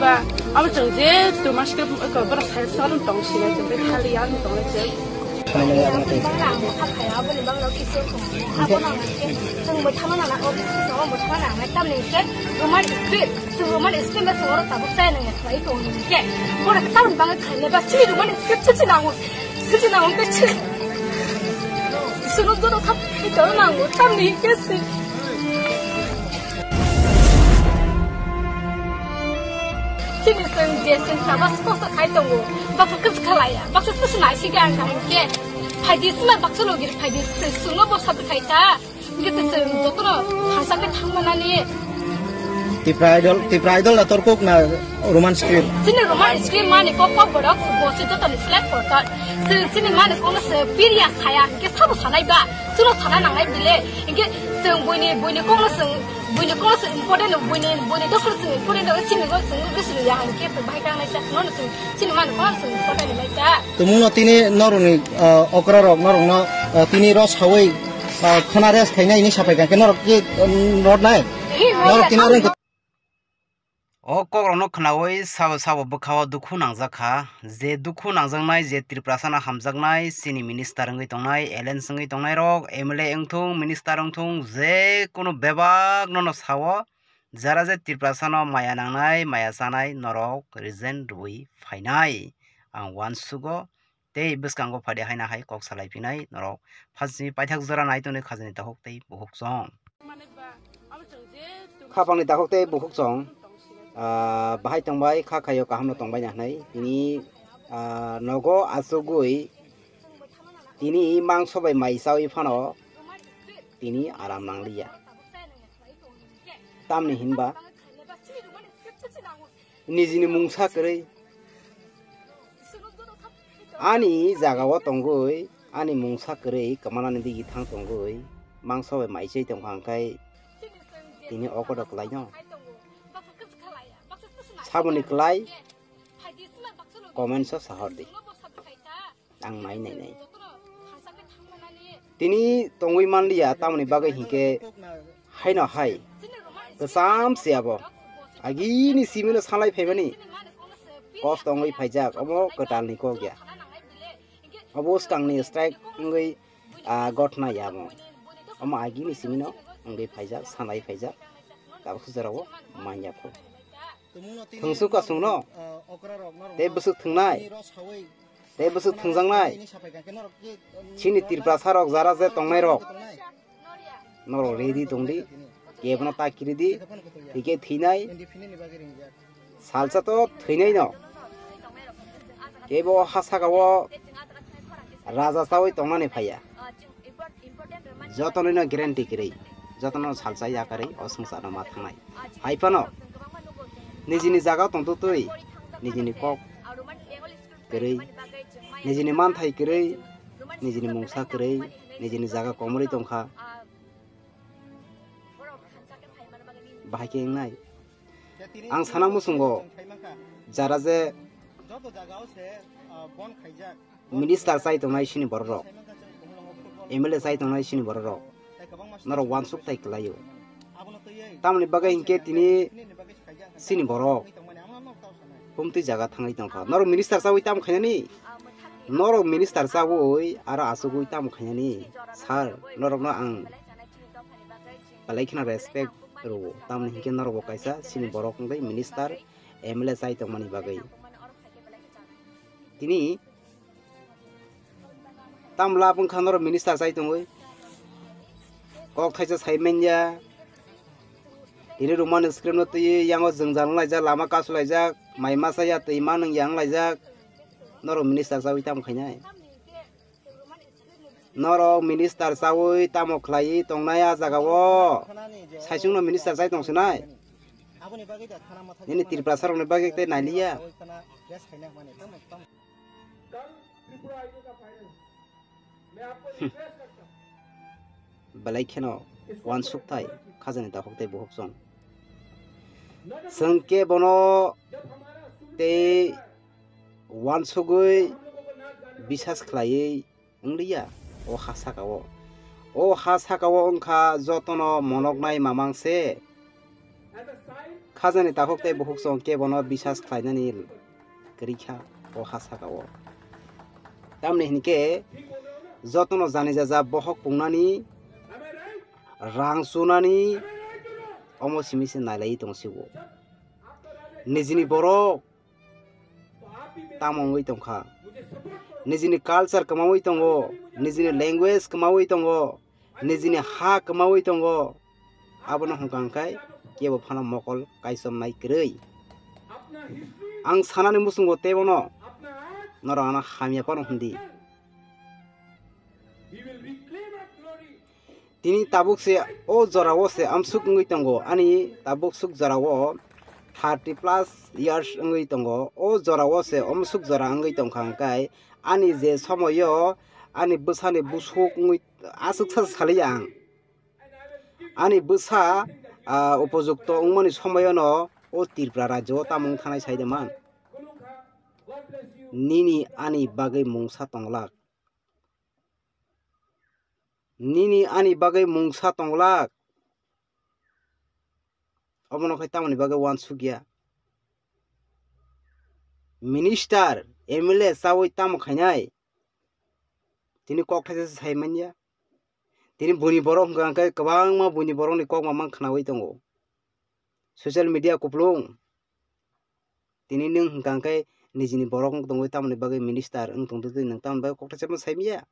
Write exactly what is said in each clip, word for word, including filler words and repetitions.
Ba, abo chwng je Roman script ko borok sai sa tong sini chwng bai thali ya tong le chwng. Bangla ang kha phai abo ni bangla kisi ko. Abo nang khe chwng bo thama nang office ko bo thama nang tam ni khe Roman script. Chwng Roman script ba chwng oro tabuk sai nang ya khlai tong ni khe. Borok tam bang khlai ba si Roman script si nang. Si nang khe si. Sunu joto thap khe nang tam ni khe si. Chini chwng je chwng saba sport khai tongo. Baksa kwchwkha laiya. Baksa kwchwkha naisingkhe ang kaham khe. Phaidi sima baksa logir phaidi chwng swngo bo sabu khai ta. Hingke chwng jotono khasa khe thangmanani. Tipra Idol, Tipra Idol na torkuk na Roman script? Chini Roman script mani kok kok borok bo se jotoni select korkar. Chwng chini mani kokno se piriya saya hingke sabo sanai ba. Chwngno sana nangnai bile. Hingke chwng buini, buini kokno chwng Buini kokno se important no, buini, buini dokoro se important no, sini go se go se ya hangke se bahai kang nai sa no se, sini man kokno se important nai ta. Tumung no tini noroni, ah, okra rok norok no, ah, tini ro sawi, ah, khona rest khainai ni sapai kang khe norok ki, um, rod nai. Hi, norok tini ya, rong. O kokrokno khnaui sabo sabo bwkhao dukhu nangjak kha. Je dukhu nangjaknai, je Tiprasano hamjaknai, chini minister wngwi tongnai, alliance wngwi tongnairok, M L A wngthung, minister wngthung, je kunu bebak nono sao, jara je Tiprasano maya nangnai, maya chanai norok resign rwui phainai. Ang uansugo. Tei bwskango phadi haino hai kok salai phinai norok. Phasni paithak jora nai tongni khajani takhuk tei bukhuk chong. Khapangni takhuk tei bukhuk chong, ah, bahai tongbai, kha khaio kahamno tongbai na hinui. Tini, ah, nogo achugwi tini mangso bai mai chawi phano tini aram nangliya. Tamni hinba nijini mungsa kwrwi ani jagao tongwi, ani mungsa kwrwi kwmanani digi thang tongwi, mangso bai mai chai tongkha, hwnkhe tini o kodo kwlaino saboni kwlai comments o sahordi. Ang nai nai nai. Tini tongwi manliya, tamoni bagwi hinkhe haino hai kwcham se abo. Agini simino salai phaimani kosto wngwi phaijak, omo kwtalni kok ya. Obo swkangni strike wngwi, ah, gothna ya omo. Omo agini simino wngwi phaijak, sanai phaijak. Tabuk se jorao manya kho. Thwngsu kasungno tei bwswk thwngnai, tei bwswk thwngjaknai. Chini Tiprasa rok jara je tongnai rok, norok ready tongdi, kebono ta kiridi, hingke thwinai. Salsa to thwinai no, kebo ha saka o raja chawi tongnani phaiya. Jotono no guarantee kwrwi, jotono salsa yakarwi o swngcharno ma thangnai. Hai phano nijini jaga tongtwtwi, nijini kok kwrwi, nijini manthai kwrwi, nijini mungsa kwrwi, nijini jaga komorwi tongkha. Bahai khe wngnai. Ang sana muchungo jara je minister chai tongnai sini borok rok, M L A chai tongnai sini borok rok, norok uansuk tai kwlaio. Tamoni bagwi hinkhe tini sini borok humtwi jaga thangwi tongkha. Norok minister chawi tamo khainani? Norok minister chawi aro achugwi tamo khainani? Sir, norokno ang belai kheno respect rwo. Tamoni hinkhe norokbo kaisa sini borok wngwi minister, M L A chai tongmani bagwi. Tini Tamla wngkha norok minister chai tongwi. Kok thaisa sai manya. Tini Roman script no twi yango jwngjal wnglaijak, lama kasu laijak, mai masa ya twi manwng ya wnglaijak. Norok minister chawi tamo khainai? Norok minister chawi tamo khlaiwi tongnai a jagao? Saichungno minister chai tongsinai? Nini Tiprasa rokni bagwi tei nailiya? Belai kheno uansuk thai khajani dakhuk tei bukhuk chwng. Chwng khe bono tei uansugwi bisas khlaiwi wngliya o ha sakao. O ha sakao wngkha jotono monoknai mamang se. Khajani takhuk tei bukhuk chwng kebono bisas khlainani kwrwi kha o ha saka o. Tamni hinkhe jotono jani jaja bohok pungnani, rang chunani omo simi se nailaiwi tong sio. Nijini borok tamo wngwi tongkha, nijini culture kwmawi tongo, nijini language kwmawi tongo, nijini ha kwmawi tongo, abono hwnkha hwnkhe kebo phano mokol kaichomnai kwrwi. Ang sanani muchungo teibono norok ano hamya phano hwndi. Tini tabuk se o jorao se amsuk wngwi tongo, ani tabuk suk jorao thirty plus years wngwi tongo, o jorao se amsuk jora wngwi tongkha hwnkhe ani je somoyo ani bwsani busuk wngwi aswk sa saliya ang. Ani bwsa, ah, upojukto wngmani somoyono o Tripura rajyo o tamo wng thanai sai de man. Nini ani bagwi mungsa tonglak. Nini ani bagwi mungsa tonglak. Obono khai tamoni bagwi uansukya. Minister, M L A chawi tamo khainai? Tini kok thaisa se sai manya. Tini buini borok hwnkha hwnkhe kwbangma buini borokni kok mamang khnaui tongo. Social media kupulung. Tini nwng hwnkha hwnkhe nijini borok wng tongwi tamoni bagwi minister wng tongtwi nwng tamoni bagwi kok thaisa phano sai manya?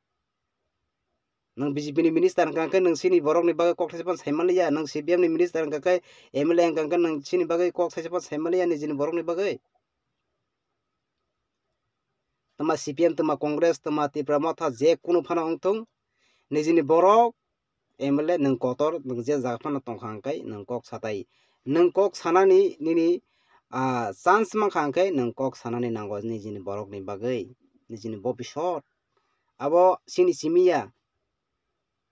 Nwng B J P ni minister hwnkha hwnkhe nwng chini borokni bagwi kok thaisa phano sai manliya, nwng C P M ni minister hwnkha hwnkhe M L A hwnkha hwnkhe nwng chini bagwi kok thaisa phano sai manliya nijini borokni bagwi. Tama C P M, tama Congress, tama Tipra Motha, je kunu phano wngthung, nijini borok M L A nwng kotor, nwng je jaga phano tongkha hwnkhe nwng kok satai. Nwng kok sanani nini, ah, chance mankha hwnkhe nwng kok sanani nango nijini borokni bagwi, nijini bobisot. Abo chini simi ya,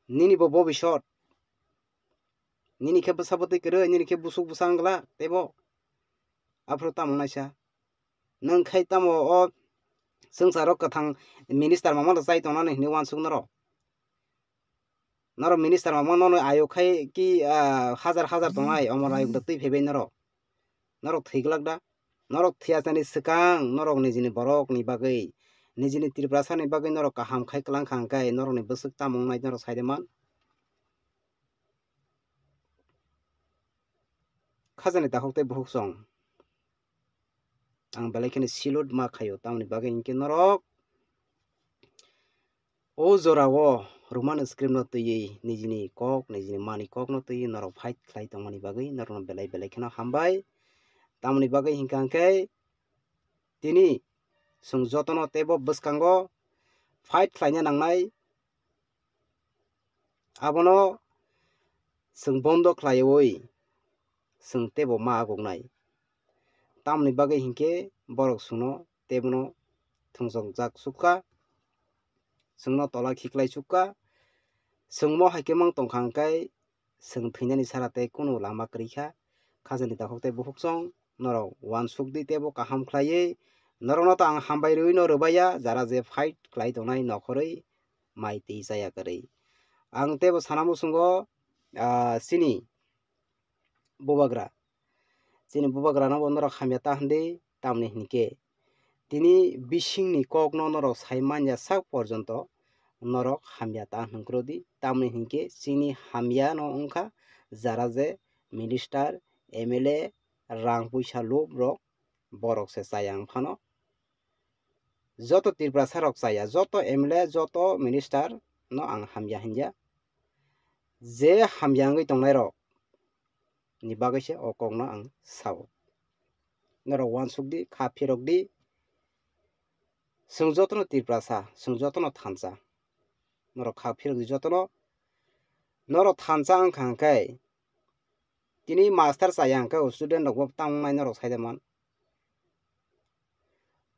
nini bo bobisot. Nini khe bwsa bwtwi kwrwi, nini khe busuk bwsa wngla teibo. Aphuru tamo naisa. Nwng khai tamo o swngcharo kwthang minister mamano chai tongnani hinwi uansuk norok. Norok minister mamano nono ayuk khai ki, ah, hajar hajar tongnai, omo ayuk da twi phaibai norok. Norok thwi glak da? Norok thwiyachani swkang norok nijini borokni bagwi, nijini Tiprasani bagwi norok kaham khai kwlangkha hwnkhe norokni bwswk tamo wngnai norok sai de man? Khajani takhuk tei bukhuk chwng. Ang belai kheno salute ma khaio, tamoni bagwi hinkhe norok o jorao Roman script no twiwi nijini kok, nijini manwi kok no twiwi norok fight khlai tongmani bagwi norokno belai belai kheno hambai. Tamoni bagwi hinkha hwnkhe tini chwng jotono teibo bwskango fight khlaina nangnai. Abono chwng bondo khlaiwi chwng teibo ma aguknai. Tamoni bagwi hinkhe borok chwngno teibono thwngchokjak chukha, chwngno tola khiklai chukha. Chwngmo hai khe mang tongkha hwnkhe chwng thwinani sara tei kunu lama kwrwi kha. Khajani takhuk tei bukhuk chwng norok uansuk di teibo kaham khlaiwi. Norokno to ang hambai rwino rwbaiya, jara je fight khlai tongnai nokhorwi mai twi chaya kwrwi. Ang teibo sana muchungo, ah, chini bubagra. Chini bubagrano bo norok hamya ta hwndi, tamni hinkhe tini bisingni kokno norok sai manya sak porjonto norok hamya ta hwnkrodi, tamni hinkhe chini hamyano wngkha jara je minister, M L A, rang puisa lub rok, borok se chaya wng phano. Joto Tiprasa rok chaya, joto M L A, joto minister no ang hamya hinya. Je hamya wngwi tongnai rok ni bagwi se o kok no ang sao. Norok uansuk di, kha phirok di. Chwng jotono Tiprasa, chwng jotono thansa. Norok kha phirok di jotono. Norok thansa wngkha hwnkhe tini master chaya hwnkhe o student rok bo tamo wngnai norok sai de man.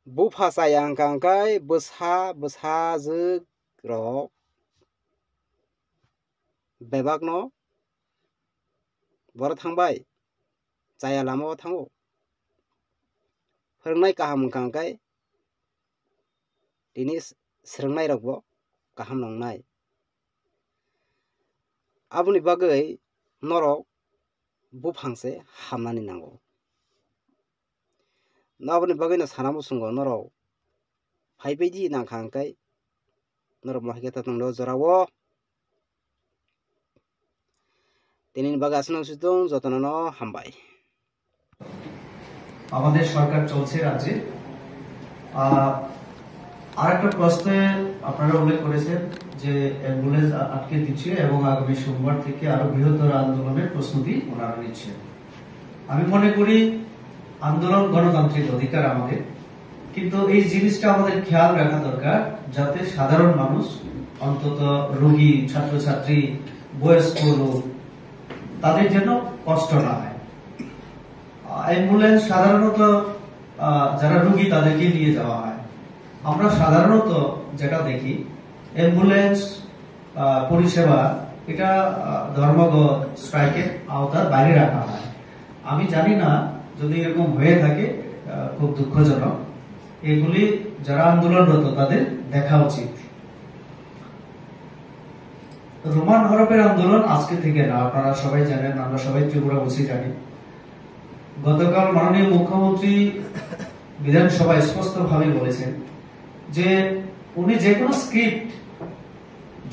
Bupha chaya hwnkha hwnkhe bwsa, bwsajwk rok bebakno boro thangbai, chaya lama o thango. Phwrwngnai kaham wngkha hwnkhe tini s-, swrwngnairokbo kaham wngnai. Aboni bagwi norok buphang se hamnani nango. Naboni bagwi no sana muchungo norok. Phai bai di nang kha hwnkhe norok mohai khe ta tongdo jorao. Tini ni bagwi aswk nang sitong jotono no hambai. আমাদের সরকার চলছে রাজ্যে। আহ, আরেকটা প্রশ্নে আপনারা উল্লেখ করেছেন যে অ্যাম্বুলেন্স আ-, আটকে দিচ্ছে এবং আগামী সোমবার থেকে আরো বৃহত্তর আন্দোলনের প্রস্তুতি ওনারা নিচ্ছেন। আমি মনে করি আন্দোলন গণতান্ত্রিক অধিকার আমাদের, কিন্তু এই জিনিসটা আমাদের খেয়াল রাখা দরকার যাতে সাধারণ মানুষ, অন্তত রোগী, ছাত্রছাত্রী, বয়স্ক লোক, তাদের যেন কষ্ট না হয়। আহ, অ্যাম্বুলেন্স সাধারণত, আহ, যারা রোগী তাদেরকে নিয়ে যাওয়া হয়। আমরা সাধারণত যেটা দেখি, অ্যাম্বুলেন্স, আহ, পরিষেবা এটা, আহ, ধর্মঘট স্ট্রাইকের আওতার বাইরে রাখা হয়। আমি জানি না যদি এরকম হয়ে থাকে, আহ, খুব দুঃখজনক। এগুলি যারা আন্দোলনরত তাদের দেখা উচিত। রোমান হরপের আন্দোলন আজকে থেকে না, আপনারা সবাই জানেন, আমরা সবাই ত্রিপুরাবাসী জানি। গতকাল মাননীয় মুখ্যমন্ত্রী বিধানসভায় স্পষ্টভাবে বলেছেন যে উনি যে কোনো স্ক্রিপ্ট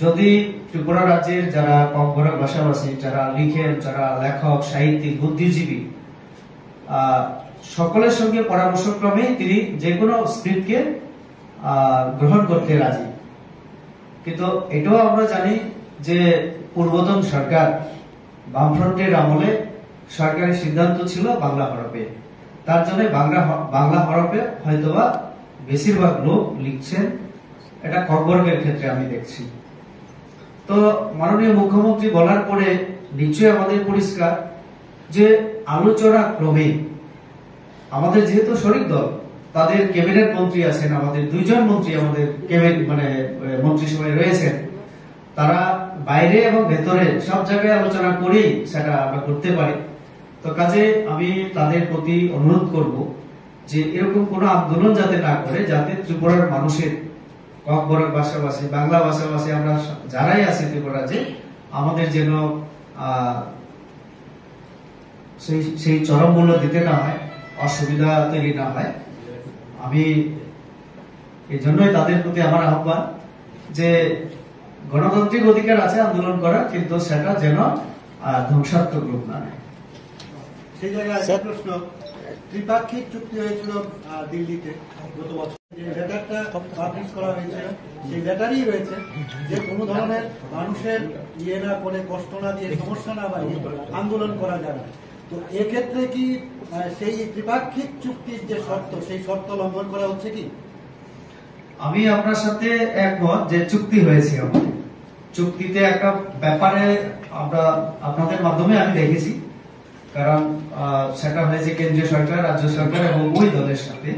যদি ত্রিপুরা রাজ্যের যারা ককবরক ভাষাভাষী, যারা লিখেন, যারা লেখক, সাহিত্যিক, বুদ্ধিজীবী, আহ, সকলের সঙ্গে পরামর্শক্রমে তিনি যে কোনো স্ক্রিপ্টকে, আহ, গ্রহণ করতে রাজি। কিন্তু এটাও আমরা জানি যে পূর্বতন সরকার, বামফ্রন্টের আমলে সরকারি সিদ্ধান্ত ছিল বাংলা হরফে। তার জন্য বাংলা হ-, বাংলা হরফে হয়তোবা বেশিরভাগ লোক লিখছেন, এটা ককবরকের ক্ষেত্রে আমি দেখছি। তো মাননীয় মুখ্যমন্ত্রী বলার পরে নিশ্চয়ই আমাদের পরিষ্কার যে আলোচনা ক্রমে আমাদের যেহেতু শরিক দল, তাদের ক্যাবিনেট মন্ত্রী আছেন, আমাদের দুইজন মন্ত্রী আমাদের ক্যাবিনেট, মানে, এ, মন্ত্রিসভায় রয়েছেন, তারা বাইরে এবং ভেতরে সব জায়গায় আলোচনা করেই সেটা আমরা করতে পারি। তো কাজে আমি তাদের প্রতি অনুরোধ করব যে এরকম কোনো আন্দোলন যাতে না করে, যাতে ত্রিপুরার মানুষের, ককবরক ভাষাভাষী, বাংলা ভাষাভাষী, আমরা যারাই আছি ত্রিপুরা রাজ্যে, আমাদের যেন, আহ, সেই, সেই চরম মূল্য দিতে না হয়, অসুবিধা তৈরি না হয়। আমি এই জন্যই তাদের প্রতি আমার আহ্বান যে গণতান্ত্রিক অধিকার আছে আন্দোলন করার, কিন্তু সেটা যেন, আহ, ধ্বংসাত্মক রূপ না নেয়। সেই জায়গায় একটা প্রশ্ন, ত্রিপাক্ষিক চুক্তি হয়েছিল, আহ, দিল্লিতে গত বছর। যে লেটারটা পাবলিশ করা হয়েছিল, সেই লেটারই রয়েছে যে কোনো ধরনের মানুষের ইয়ে না করে, কষ্ট না দিয়ে, সমস্যা না বাড়িয়ে আন্দোলন করা যাবে। তো এক্ষেত্রে কি, আহ, সেই ত্রিপাক্ষিক চুক্তির যে শর্ত, সেই শর্ত লঙ্ঘন করা হচ্ছে কি? আমি আপনার সাথে একমত যে চুক্তি হয়েছে আমাদের। চুক্তিতে একটা ব্যাপারে আমরা আপনাদের মাধ্যমে আমি দেখেছি, কারণ, আহ, সেটা হয়েছে কেন্দ্রীয় সরকার, রাজ্য সরকার এবং ওই দলের সাথে।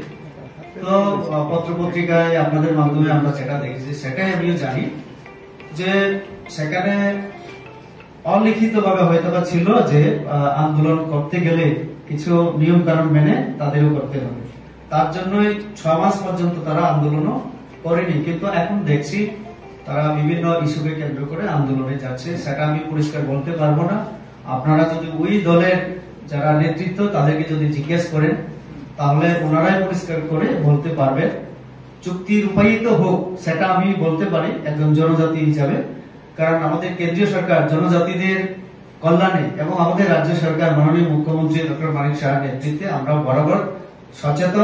তো, আহ, পত্র পত্রিকায় আপনাদের মাধ্যমে আমরা যেটা দেখেছি সেটাই আমিও জানি যে সেখানে অলিখিতভাবে হয়তোবা ছিল যে, আহ, আন্দোলন করতে গেলে কিছু নিয়ম কানুন মেনে তাদেরও করতে হবে। তার জন্যই ছ মাস পর্যন্ত তারা আন্দোলনও করেনি, কিন্তু এখন দেখছি তারা বিভিন্ন ইস্যুকে কেন্দ্র করে আন্দোলনে যাচ্ছে। সেটা আমি পরিষ্কার বলতে পারবো না। আপনারা যদি ওই দলের যারা নেতৃত্ব, তাদেরকে যদি জিজ্ঞেস করেন, তাহলে ওনারাই পরিষ্কার করে বলতে পারবেন। চুক্তি রূপায়িত হোক, সেটা আমি বলতে পারি একজন জনজাতি হিসাবে, কারণ আমাদের কেন্দ্রীয় সরকার জনজাতিদের কল্যাণে এবং আমাদের রাজ্য সরকার মাননীয় মুখ্যমন্ত্রী ডক্টর মানিক সাহার নেতৃত্বে আমরা বরাবর সচেতন।